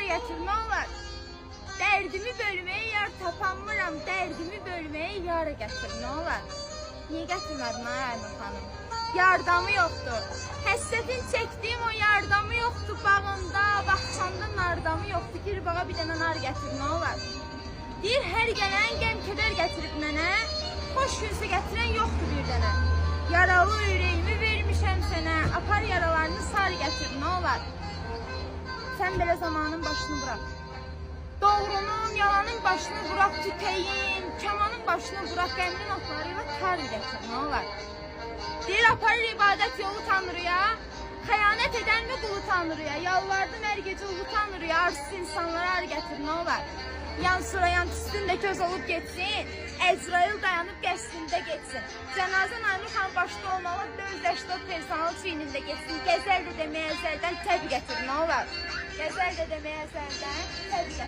yar gətir, nə olar? Dərdimi bölməyə yar tapanmıram, dərdimi bölməyə yar gətir, nə olar? Niyə gətirmədin ay Aynur xanım? Yardamı yoxdur. Həsrətin çəkdiyim o yardamı yoxdur. Bağında, bağçanda nardamı yoxdur. Gir bağa bir dənə nar gətir, nə olar? Deyir, hər gələn qəm kədər gətirib mənə, xoş günsə gətirən yoxdur bir dənə. Yaralı ürəyimi vermişəm sənə, apar yaralarını sar gətir, nə olar? Sən belə zamanın başını bıraq. Doğrunun, yalanın başını bıraq, tütəyin, kamanın başını bıraq, qəmli notları ilə tar gətir, nə olar? Deyir, aparır ibadət yolu Tanrıya, xəyanət edənmi qulu Tanrıya, yalvardım hər gecə ulu Tanrıya, arsız insanlara ar gətir, nə olar? Yan surayan tüstün də köz olub getsin, Əzrail dayanıb qəsrində getsin. Cənazən Aynur xanım başda olmalı, 484 personalı çiynində getsin. Qəzəl də deməyə əzəldən təb gətir, nə olar? Qəzəl də deməyə əzəldən təb gətir.